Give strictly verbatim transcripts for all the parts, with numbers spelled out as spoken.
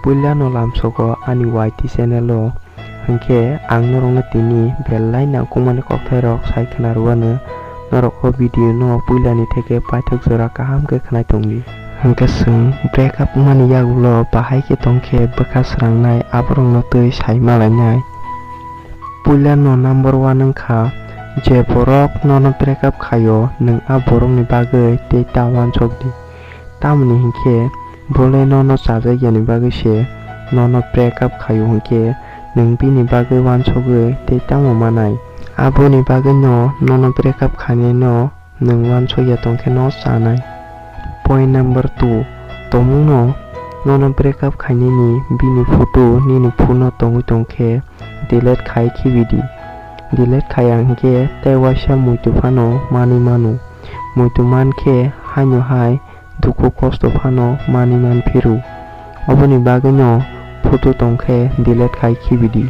Puilano lamsogo ani Y T channel o, hinkhe ang norokno tini belai nangkukmani kokthairok sai khna rwano, norok o video no puilani theke paithak jora kaham khe khnai tongdi. Hinkhe chwng break up wngmani yagulo bahai khe tongkhe bwkha srangnai aborokno twi sai malainai. Puilano number one wngkha, je borok nono break up khaio, nwng a borokni bagwi tei ta uansuk di. Tamoni hinkhe bole nono chajakya ni bagwi se nono break up khaio hinkhe nwng bini bagwi uansugwi tei tamo manai. Aboni bagwino nono break up khainaino nwng uansukya tongkhe no chanai. Point number two, tongmungno nono break up khainani bini photo nini phone o tongwi tongkhe delete khai khibi di. Delete khaiya hinkhe tei waisa muitu phano manwi mano. Muitu mankhe haino hai dukhu kosto phano manwi manphiru. Oboni bagwino photo tongkhe delete khai khibi di.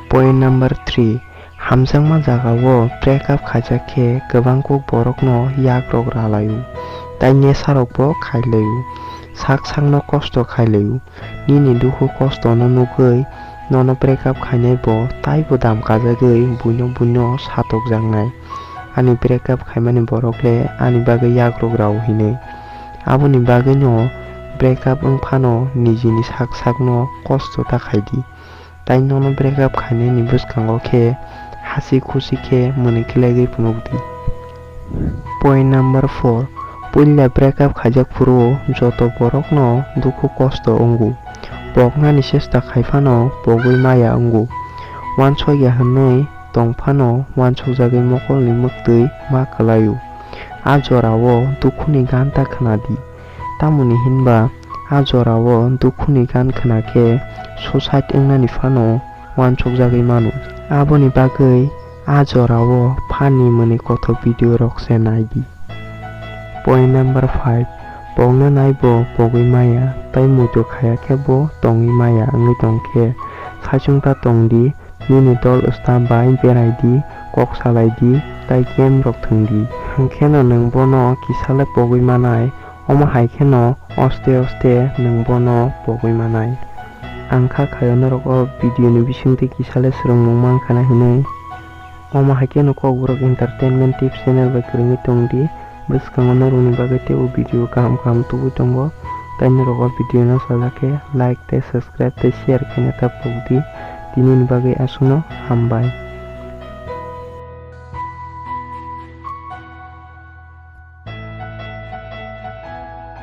Point number three, hamjakma jagao break up khaijak khe kwbang kuk borokno yakrok ralaio, tai nesarokbo khailaio, sak sakno kosto khailaio. Nini dukhu kostono nugwi nono break up khainai bo taibo dam kajagwi buino buino satokjaknai. Ani break up khaimani borok le ani bagwi yakrok rao hinwi. Aboni bagwino break up wng phano nijini sak sakno kosto ta khaidi. Tai nono break up khainani bwskango khe hasi khusi khe mwnwi khlaiwi phunukdi. Point number four, puila break up khaijak phuru joto borokno dukhu kosto wngo. Poknani chesta khai phano pogwi maya wngo. Uansukya hwnwi tong phano uansukjagwi mokolni mwktwi ma kwlaio. A jorao dukhuni gan ta khwnadi. Tamoni hinba a jorao dukhuni gan khwna khe suicide wngnani phano uansukjagwi mano. Aboni bagwi a jorao phanni mwnwi kothok video rok se naidi. Point number five, pokna nai bo pogwi maya, tai muitu khaya khe bo tongwi maya wngwi tong khe saichung ta tong di, nini dol wsta bai berai di, kok salai di, tai game rok thwng di. Hwnkhe no nwng bono kisa le pogwi manai, omo hai kheno oste oste nwng bono pogwi manai. Ang kha khayo norok o video ni bisingtwi kisa le swrwngmung mankha na hinwi. Omo hai kheno Kokborok Entertainment Tips channel bai kwrwngwi tong di. Bwskango norokni bagwi teibo video kaham kaham tubui tongo. Tai norok o video no sajak khe like tei subscribe tei share khaina ta pok di. Tinini bagwi aswkno hambai.